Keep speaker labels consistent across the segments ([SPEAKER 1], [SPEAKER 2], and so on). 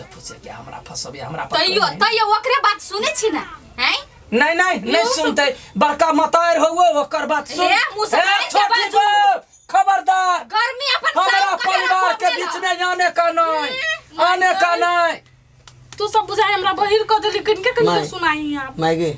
[SPEAKER 1] झूठे फूसे के हमरा फसबे हमरा पर
[SPEAKER 2] तैयो
[SPEAKER 1] कोई नहीं।
[SPEAKER 2] तैयो ओकरे बात सुनै छी ना हैं
[SPEAKER 1] नहीं नहीं नहीं सुनते बड़का मतार हुओ ओकर बात सुन
[SPEAKER 2] हे, मुँह से
[SPEAKER 1] हे,
[SPEAKER 2] मारि के
[SPEAKER 1] छोटी
[SPEAKER 2] बाजू।
[SPEAKER 1] बहू, खबरदार
[SPEAKER 2] गर्मी अपन
[SPEAKER 1] हमारा
[SPEAKER 2] साफ करेला
[SPEAKER 1] परिवार के
[SPEAKER 2] खोल
[SPEAKER 1] बीच
[SPEAKER 2] देला।
[SPEAKER 1] में आने का नहीं आने का नहीं
[SPEAKER 3] तू सब बुझाई हमरा बहिर कऽ देली कनिके कनिके
[SPEAKER 4] माय।
[SPEAKER 3] सुनाई आप
[SPEAKER 4] माय गे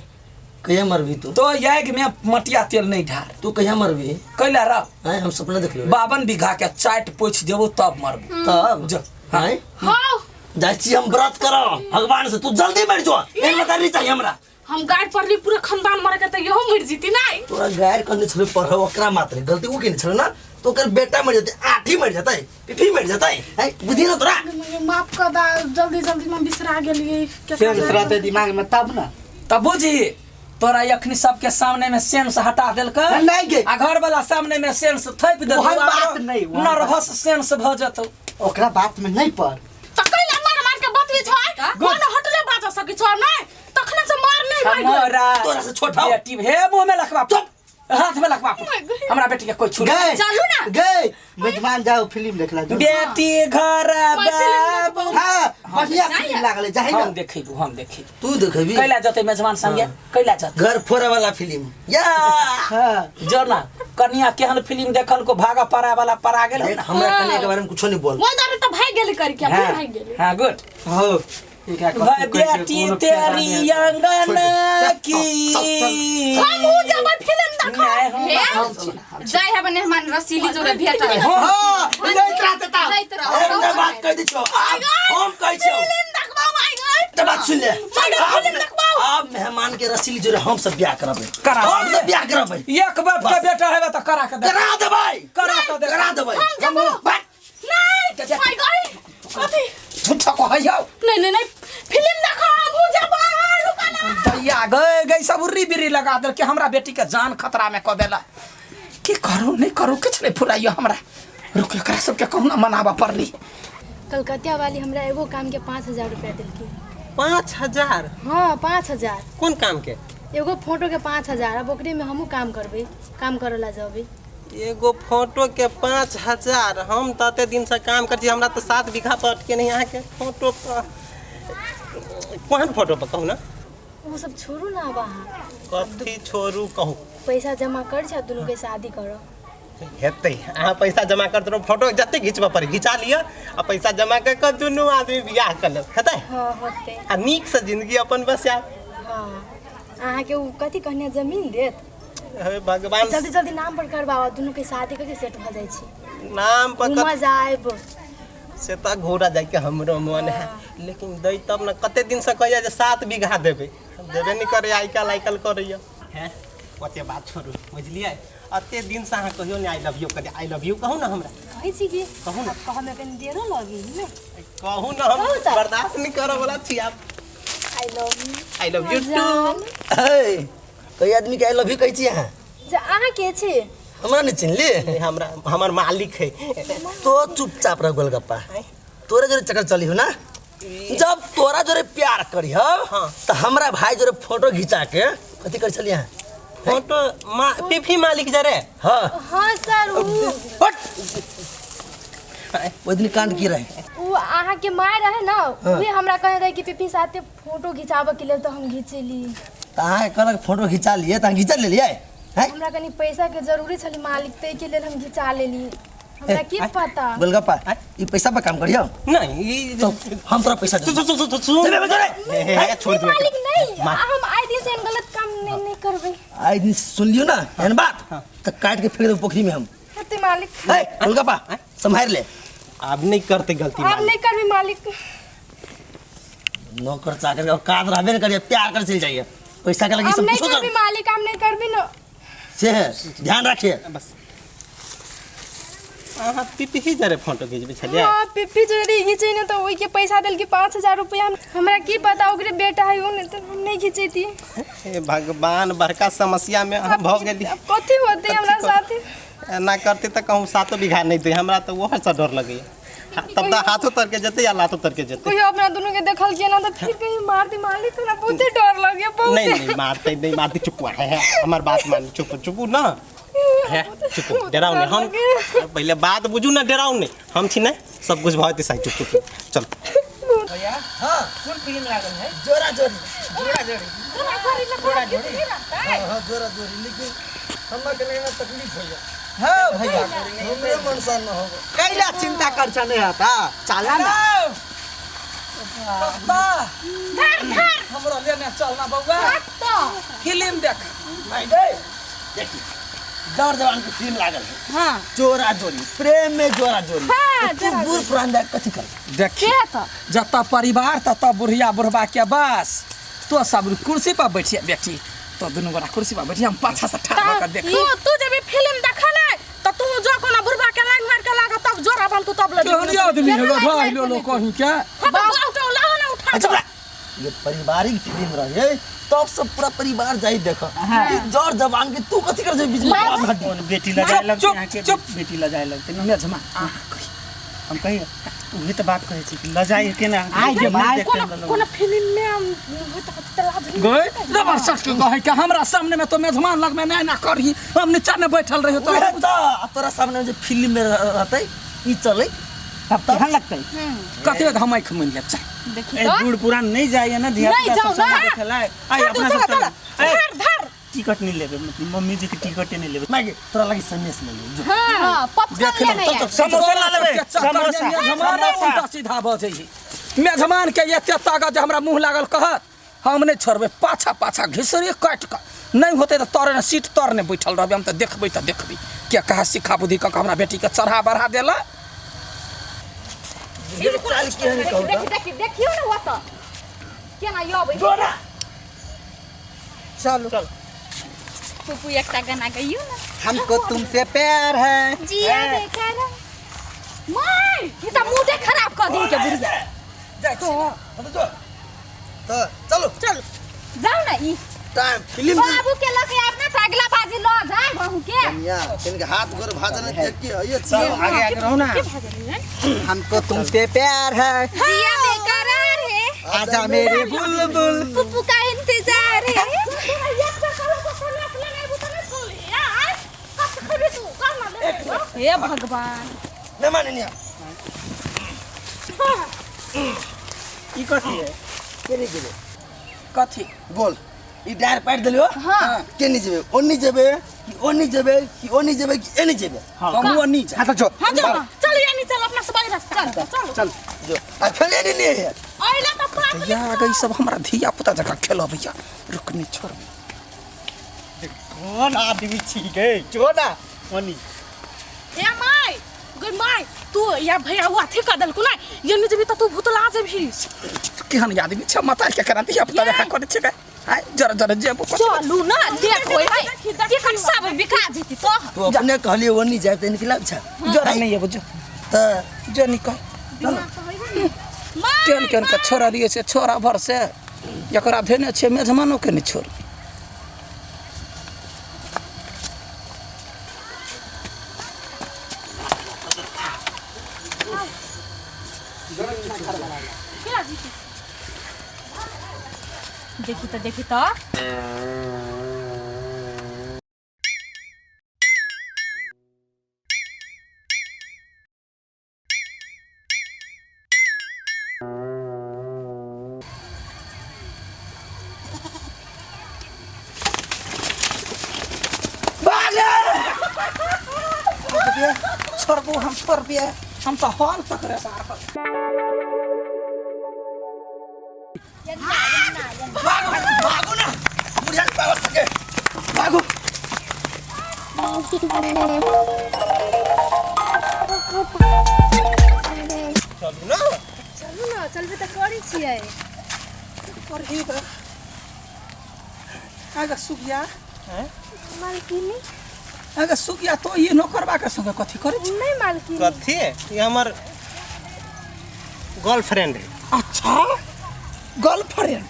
[SPEAKER 4] कहिया मरबी तू
[SPEAKER 1] तो याग में मटिया तेल नहीं ढार
[SPEAKER 4] तू कहिया मरबी
[SPEAKER 1] कैला रह
[SPEAKER 4] आय हम सपना देख लो
[SPEAKER 1] 52 बीघा के चाट पोछि देबो तब मरबो
[SPEAKER 4] तब
[SPEAKER 1] जो
[SPEAKER 4] आय
[SPEAKER 3] हाँ
[SPEAKER 4] जाइ छी हम व्रत करब भगवान से तू जल्दी मर जो एहन बता नहीं चाहिए हमरा
[SPEAKER 3] हम गाड़ पड़ली पूरा खानदान मरे के त इहो मर जीती नहीं
[SPEAKER 4] तोरा गायर कहने छले पढ़ ओकरा मात्र गलती उ केने छले ना तो ओकर बेटा मर जते आठी मर जते पिफी मर जते हैं बुद्धि ना तोरा
[SPEAKER 3] माफ कर दा जल्दी जल्दी में बिसरा गेलिए
[SPEAKER 5] सेंस रहते दिमाग में तब ना
[SPEAKER 1] तब बुझी तोरा अखनी सबके सामने में सेंस हटा देलक
[SPEAKER 5] नहीं गे।
[SPEAKER 1] आ घर वाला सामने में सेंस थोपि देलक
[SPEAKER 5] ओहन बात नहीं, ओहन बात।
[SPEAKER 1] नर्वस सेंस भ जतौ
[SPEAKER 5] ओकरा बात में नहीं पड़
[SPEAKER 3] त कैला मार मार के बतबी छै कोन हटले बाज सकी छौ नहीं तखने से मार नहीं भाई
[SPEAKER 1] हमरा
[SPEAKER 4] तोरा से छोट हौ।
[SPEAKER 1] बेटी हे मुंह में लखवा
[SPEAKER 4] चुप।
[SPEAKER 1] हाथ में लखवा हमरा बेटी के कोई छू नहीं।
[SPEAKER 5] गए
[SPEAKER 2] चलू ना।
[SPEAKER 5] गए मेजबान जाओ फिल्म देखला जाओ
[SPEAKER 1] बेटी घर बाबू
[SPEAKER 5] हाँ बढ़िया फिल्म लागल जाहि ना
[SPEAKER 1] हम देखेबू हम देखेबू
[SPEAKER 4] तू देखबी
[SPEAKER 1] कैला जतै मेजबान संगे कैला जतै
[SPEAKER 4] घर फोड़े वाला फिल्म या
[SPEAKER 5] हाँ
[SPEAKER 1] जो ना कनिया केहन फिल्म देखल को भागा परा वाला परा गेल
[SPEAKER 4] देख हमरा कन्या के बारे में कुछो नहीं बोल
[SPEAKER 3] वो दारू त भाग गेली करके अपने
[SPEAKER 1] हाँ
[SPEAKER 3] भाग गेली
[SPEAKER 1] हाँ गुड
[SPEAKER 5] हो एकरा कथी
[SPEAKER 1] भाई
[SPEAKER 5] कहै छै,
[SPEAKER 1] बेटी
[SPEAKER 5] कोनो फायदा
[SPEAKER 1] तेरी
[SPEAKER 5] नहि हेतै।
[SPEAKER 1] अंगन की
[SPEAKER 3] हम उ जबै फिल्म देखो
[SPEAKER 1] नहीं, हम
[SPEAKER 2] हे
[SPEAKER 1] हम छी ना, हम छी।
[SPEAKER 2] जाय है मेहमान रसीली जोरे भेटल
[SPEAKER 4] हां लैत रहते ता
[SPEAKER 2] लैत रहतौ।
[SPEAKER 4] एक बात कह दै छियौ आब हम कहै छियौ
[SPEAKER 3] फिल्म देखबाउ आई गए
[SPEAKER 4] तऽ बात सुन ले
[SPEAKER 3] फिल्म देखबाउ।
[SPEAKER 4] आब मेहमान के रसीली जोरे हम सब बियाह करबै
[SPEAKER 1] करा
[SPEAKER 4] हम सब बियाह करबै
[SPEAKER 1] एक बाप के बेटा हेबे तऽ करा के दे
[SPEAKER 4] करा देबै
[SPEAKER 1] करा के दे
[SPEAKER 4] करा देबै
[SPEAKER 3] हम जबो
[SPEAKER 4] बात
[SPEAKER 3] नहीं माय गॉड कथी
[SPEAKER 1] झूठा कहै हौ
[SPEAKER 3] नहीं नहीं नहीं फिल्म देखो हम उ जबै रुका ना
[SPEAKER 1] दैया गए गई सब उर्री बिर्री लगा देल के हमरा बेटी के जान खतरा में कऽ देला की करू नहीं करू किछु नहीं फुराइयो हमरा रुक एकरा सबके कहुना मनाबऽ पड़ली
[SPEAKER 6] कलकतिया वाली हमरा एगो काम के 5000 रुपया देलकी
[SPEAKER 7] 5000
[SPEAKER 6] हाँ 5000
[SPEAKER 7] कोन काम के
[SPEAKER 6] एगो फोटो के 5000 अब ओकरे में हमहूँ काम करबै काम करे ला जबै
[SPEAKER 7] एगो फोटो के 5000 हम तऽ एते दिनसँ काम करै छी हमरा तऽ 7 बीघा पर अटके नहीं अहाँके फोटो पर कोन फोटो पर कहू ना
[SPEAKER 6] ओ सब छोड़ू ना अब अहाँ
[SPEAKER 7] कथी छोड़ू कहू
[SPEAKER 6] पैसा जमा कर छै दुनू के शादी करो
[SPEAKER 7] हेतै अहाँ पैसा जमा करते रहू फोटो जते घिचबऽ पड़े घिचा लिअ आ पैसा जमा कऽ कऽ दुनू आदमी बियाह कऽ लेब हेतै
[SPEAKER 6] हाँ होतै
[SPEAKER 7] आ नीकसँ जिंदगी अपन बसायब
[SPEAKER 6] हाँ अहाँके ओ कथी कहने जमीन देत
[SPEAKER 7] हे भगवान
[SPEAKER 6] जल्दी जल्दी नाम पर करबाओ दुनू के शादी करके सेट भऽ जाइ छै
[SPEAKER 7] नाम पर
[SPEAKER 6] घूमऽ जायब
[SPEAKER 7] से तऽ घोड़ा जाइके हमरो मन है लेकिन दै तब ने कते दिनसँ कहैया जे 7 बीघा देबै देबे नहि करैया आइ काल्हि आइ काल्हि करैया हैं ओते बात छोड़ू बुझलियै एते दिनसँ अहाँ कहियो नहि I love you करियै I love you कहू ने हमरा
[SPEAKER 6] कहै छी की
[SPEAKER 7] कहू ने
[SPEAKER 6] आब कहऽमे कनि देरो लगी ने
[SPEAKER 7] कहू ने हम
[SPEAKER 6] कहू तऽ।
[SPEAKER 7] बर्दाश्त नहि करऽ वाला छी आब
[SPEAKER 6] I love you
[SPEAKER 7] I love you too
[SPEAKER 4] हे कई आदमी के I love you कहै छी अहाँ
[SPEAKER 6] जे अहाँ के छी
[SPEAKER 4] हमरा नहि चिन्हली
[SPEAKER 7] हमरा हमर मालिक है
[SPEAKER 4] तो चुपचाप रह गोलगप्पा तोरे जोरे चक्कर चली हो ना जब तोरा जोरे प्यार करी हो
[SPEAKER 7] हाँ।
[SPEAKER 4] तो हमरा भाई जोरे फोटो घिचा के कथी कर छली अहाँ
[SPEAKER 7] फोटो मा पीफी मालिक जरे
[SPEAKER 4] हाँ
[SPEAKER 6] हाँ सर उ
[SPEAKER 4] हट ओहि दिन कांड की रहे
[SPEAKER 6] उ अहाँ के माय रहे ना उहे हमरा कहे रहे कि पीपी साथे फोटो घिचाबऽ के लेल तऽ हम घिचेली
[SPEAKER 4] तऽ अहाँके कहलक फोटो घिचा लिए तऽ अहाँ घिचा लेलियै हैं
[SPEAKER 6] हमरा कनि पैसा के जरूरी छलै मालिक ताहि के लेल हम घिचा लेली हमरा की पता
[SPEAKER 4] गोलगप्पा ई पैसा पर काम करियौ
[SPEAKER 7] नहीं ई
[SPEAKER 4] तो हम तोरा पैसा
[SPEAKER 7] सुन
[SPEAKER 4] देबौ
[SPEAKER 7] सुन सुन सुन
[SPEAKER 4] देबे बे
[SPEAKER 7] हे, हे, छोड़ दे
[SPEAKER 6] मालिक नहीं हम आइ दिन से एहन गलत काम नहीं नहीं करबै
[SPEAKER 4] आइ दिन सुन लियौ ना एहन बात तऽ काटि के फेंक देबौ पोखरी में हम
[SPEAKER 6] होतै मालिक
[SPEAKER 4] है गोलगप्पा सम्हारि ले
[SPEAKER 7] अब नहीं करते गलती
[SPEAKER 6] आब
[SPEAKER 7] मालिक।
[SPEAKER 6] नहीं करबै मालिक
[SPEAKER 4] नौकर चाकर के औकात रहबे नहीं करिए प्यार कर चल जाइए पैसा के लगी
[SPEAKER 6] हम
[SPEAKER 4] सब
[SPEAKER 6] नहीं
[SPEAKER 4] कुछ
[SPEAKER 6] करबी
[SPEAKER 4] कर
[SPEAKER 6] मालिक हम नहीं करबी ना
[SPEAKER 4] से है ध्यान रखिए
[SPEAKER 7] बस अहाँ पीपी जरे फोटो घिचबै छलियै
[SPEAKER 6] हाँ पिप्पी जोड़ी घिचे ने तो ओहि के पैसा देलकी 5000 रुपया हमरा की पता ओकरे बेटा है ओ नहीं तो हम नहीं घिचैती
[SPEAKER 7] हे भगवान बड़का समस्या में अहाँ भऽ गेली
[SPEAKER 6] अब कथी होते हमरा साथे
[SPEAKER 7] एना करते तऽ कहूँ सातो बीघा नहि दे हमरा तऽ ओहो डर लगैया तब तऽ हाथो तर के जेतै या लातो तर के जेतै
[SPEAKER 6] कहियो अपना दोनों के देखल के ना तो फिर कहीं मार दी मालिक हमरा बहुते डर लगे बहुत
[SPEAKER 7] नहीं नहीं मारते नहीं मारते चुप है, है हमार बात मान चुप चुप ना है चुप डराउ नहीं हम पहले बात बुझू ना डराउ नहीं हम छी ना सब कुछ भऽ जेतै चुप चुप चल
[SPEAKER 1] भैया
[SPEAKER 4] हां
[SPEAKER 1] कोन फिल्म लागल है?
[SPEAKER 4] जोरा जोरी।
[SPEAKER 1] जोरा जोरी।
[SPEAKER 3] जोरा जोरी में
[SPEAKER 1] जोरा जोरी।
[SPEAKER 4] हां हां जोरा जोरी, लेकिन हमरा के लेना तकलीफ होइया।
[SPEAKER 5] हां भैया
[SPEAKER 4] हमरे मनसा न होगो।
[SPEAKER 5] कैला चिंता कर छने हता चला ना।
[SPEAKER 1] पापा
[SPEAKER 3] धर धर
[SPEAKER 1] हमरा लेने चलना बउआ,
[SPEAKER 3] तो
[SPEAKER 1] फिल्म देख।
[SPEAKER 4] भाई गए देखी दौड़ जवान के फिल्म लागल है।
[SPEAKER 3] हां
[SPEAKER 4] जोरा जोरी, प्रेम में जोरा जोरी।
[SPEAKER 3] हां
[SPEAKER 4] तू बूढ़ पुरान देख कथी कर
[SPEAKER 1] देखी
[SPEAKER 3] के तो
[SPEAKER 1] जत परिवार तत बुढ़िया बुढ़बा के बस। तो सब कुर्सी पर बैठिए बेटी, तो दुनू गोरा कुर्सी पर बैठिए, हम पाछा से ठाड़ भऽ के देख।
[SPEAKER 3] तू तू जब फिल्म देखा ना तो तू जो कोना बुढ़बा के लाइन मार के लागा तब जोरा बनतू तब ले।
[SPEAKER 1] केहन आदमी है भाई लो लो कहीं के
[SPEAKER 3] हां तो बाप के लाओ ना उठा।
[SPEAKER 4] अच्छा ये पारिवारिक फिल्म रहे तब सब पूरा परिवार जाई देख। ई जर जवान के तू कथी कर जे बीच में बाप हड्डी।
[SPEAKER 7] बेटी ल जाए लगते
[SPEAKER 1] चुप
[SPEAKER 7] यहाँ के
[SPEAKER 1] चुप
[SPEAKER 7] बेटी ल जाए लगते ना।
[SPEAKER 1] मेजमा आ
[SPEAKER 7] हम कही उहे तो बात कहै छी कि ल जाए के ना।
[SPEAKER 5] आइ जे माय
[SPEAKER 3] कोनो कोनो फिल्म में हम होत त लाज
[SPEAKER 1] गए रबर सट के कहे के हमरा सामने में तो मेजमान लग में नहीं ना करही, हम नीचा में बैठल रही तो
[SPEAKER 4] उहे तो तोरा सामने जे फिल्म में रहतै ई चलै
[SPEAKER 5] तब केहन लगतै?
[SPEAKER 1] कथी हम आँख मुनि लेब। चल
[SPEAKER 2] देखी
[SPEAKER 7] ए
[SPEAKER 2] तो
[SPEAKER 7] बूढ़ पुरान नहीं जाइए ना धिया
[SPEAKER 3] नहीं
[SPEAKER 7] पुता
[SPEAKER 3] जाओ
[SPEAKER 7] सब
[SPEAKER 3] ना।
[SPEAKER 7] संगे देखेला। आई अपना
[SPEAKER 3] चला
[SPEAKER 7] सब
[SPEAKER 3] चला
[SPEAKER 7] चल। ए,
[SPEAKER 3] धर धर
[SPEAKER 7] टिकट नहीं लेबे, मतलब मम्मी जी के टिकट नहीं लेबे।
[SPEAKER 4] मागे तोरा लगी सन्यास ले ले जो।
[SPEAKER 2] हां पॉपकॉर्न लेने आयल।
[SPEAKER 7] समोसा ला लेबे, समोसा।
[SPEAKER 1] मेजमान उल्टा सीधा बजै है। मेजमान के एते ताकत जे हमरा मुँह लागल कहत हम नहीं छोड़बै, पाछा पाछा घिसरी काटि कऽ नहीं होतै तऽ तोरे ने सीट तर ने बैठल रहबै, हम तऽ देखबै तऽ देखबै के कहा सिखा बुद्धि कऽ के हमरा बेटी के चढ़ा बढ़ा देला।
[SPEAKER 4] चाल केहन कहू
[SPEAKER 2] देखी देखी देखियो ना ओत केना यबै।
[SPEAKER 4] जोरा
[SPEAKER 5] चलो
[SPEAKER 2] फूफू एकटा गाना गइयो ना।
[SPEAKER 5] हमको तुमसे प्यार है।
[SPEAKER 2] जिया बेकार my ई त मुंह खराब क दी के बुढ़िया।
[SPEAKER 4] जा तो जो तो चलो
[SPEAKER 3] चल
[SPEAKER 2] जाऊ ना ई
[SPEAKER 4] टाइम फिल्म
[SPEAKER 2] बाबू के लके आब ना त अगला बाजी ल जाय बहू के।
[SPEAKER 4] कन्या इनके हाथ गोर भाजन देख के ये
[SPEAKER 7] सब आगे आगे रहो ना।
[SPEAKER 5] हमको तुमसे प्यार है।
[SPEAKER 2] जिया बेकरार है।
[SPEAKER 5] आजा मेरे बुलबुल।
[SPEAKER 2] फूफू का इंतजार है। हे भगवान
[SPEAKER 4] न माननिया
[SPEAKER 7] ई कथी है?
[SPEAKER 4] केने जेबे
[SPEAKER 1] कथी
[SPEAKER 4] बोल ई डार पाट देलियो। हां केने जेबे? ओनी जेबे कि ओनी जेबे कि ओनी जेबे कि एनी जेबे?
[SPEAKER 1] हम ओनी जा।
[SPEAKER 5] हां तो जो
[SPEAKER 3] हां चल चल यानी चल अपना सब रास्ता चल चल
[SPEAKER 5] चल
[SPEAKER 4] जो आ खेले नहीं नहीं है
[SPEAKER 3] आइला त पाप
[SPEAKER 1] या गई सब हमरा धिया पुता जका खेलबैया। रुक नहीं छोड़।
[SPEAKER 7] कौन आदमी छी गे?
[SPEAKER 5] जो ना
[SPEAKER 7] ओनी
[SPEAKER 3] हे my गई my तू या भैया वो अथी कर देलकु ना ये नहीं जेबी त तू भूतला जेबी।
[SPEAKER 1] केहन आदमी छै माता के करा धिया पुता जका करै छै आय जरा जरा जेबो।
[SPEAKER 2] चलू ना देखो है टिकट सब बिका जेती तो।
[SPEAKER 4] तू अपने कहली ओनी जाय त इनके लाभ छ
[SPEAKER 1] जरा नहीं एबो जो
[SPEAKER 4] त
[SPEAKER 1] जो निकल केहन केहन के छोड़ा रहिए से छोड़ा भर से एकरा धेने छै मेजमानो के नहीं छोड़।
[SPEAKER 2] देखी तो देखी तो
[SPEAKER 1] छोड़बो हम छोड़बिए हम तो हॉल तक रे बाहर।
[SPEAKER 4] भागो भागो ना बुढ़िया पावर सके भागो। चलू ना
[SPEAKER 6] चलू ना चलबे त करै छियै।
[SPEAKER 1] करही बा आगा सुगिया
[SPEAKER 7] हैं
[SPEAKER 6] मालकिनी
[SPEAKER 1] आगा सुगिया तो ये नौकरबा के संगे कथी करै छी?
[SPEAKER 6] नहीं मालकिनी
[SPEAKER 7] कथी है? ये हमर गर्लफ्रेंड है।
[SPEAKER 1] अच्छा गर्लफ्रेंड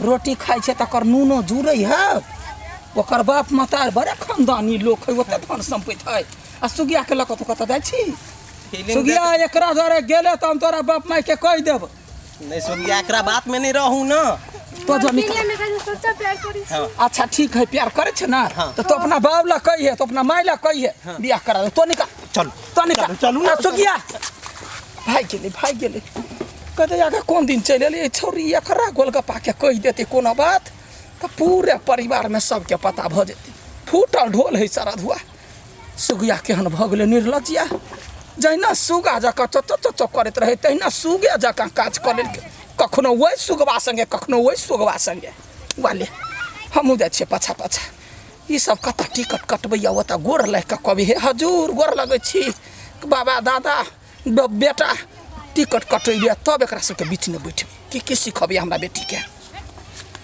[SPEAKER 1] रोटी खाइ छै तकर नूनो जुड़ै है। ओकर बाप मतार बड़े खानदानी लोक है, ओते धन संपत्ति है। आ सुगिया के लऽ कऽ तू कतऽ जाइ छी? सुगिया एकरा द्वारे गेले तऽ हम तोरा बाप माय के कहि देब।
[SPEAKER 7] नहीं सुगिया एकरा बात में नहीं रहू ना।
[SPEAKER 1] तो जो निकल
[SPEAKER 6] में कहे सच्चा प्यार करै छी।
[SPEAKER 1] अच्छा ठीक है प्यार करे छै ना।
[SPEAKER 7] हाँ।
[SPEAKER 1] तो अपना बाप ला कहिए तो अपना my ला कहिए बियाह करा दे। तो निकल
[SPEAKER 7] चल
[SPEAKER 1] तो निकल
[SPEAKER 7] चलू ना।
[SPEAKER 1] सुगिया भाई गेलै भाई गेलै। कहते आगे कोन दिन चलि एलियै छौड़ी एकरा गोलगप्पाके कहि देतै कोनो बात तऽ पूरे परिवारमे सबके पता भऽ जेतै फूटल ढोल है शरदुआ सुगिया केहन भऽ गेलै निर्लज्जिया जहिना सुगा जकाँ चो चो चो करैत रहै तहिना सुगे जकाँ काज कऽ लेलकै कखनो ओहि सुगबा सङ्गे कखनो ओहि सुगबा सङ्गे वाले हमहूँ जाइ छियै पाछा पाछा ई सब कतऽ टिकट कटबैया ओतऽ गोर लागि कऽ कहबै हे हजूर गोर लगै छी बाबा दादा बेटा टिकट कटेबै तब एकरा सबके बीचमे बैठबै की की सिखबै हमरा बेटीके।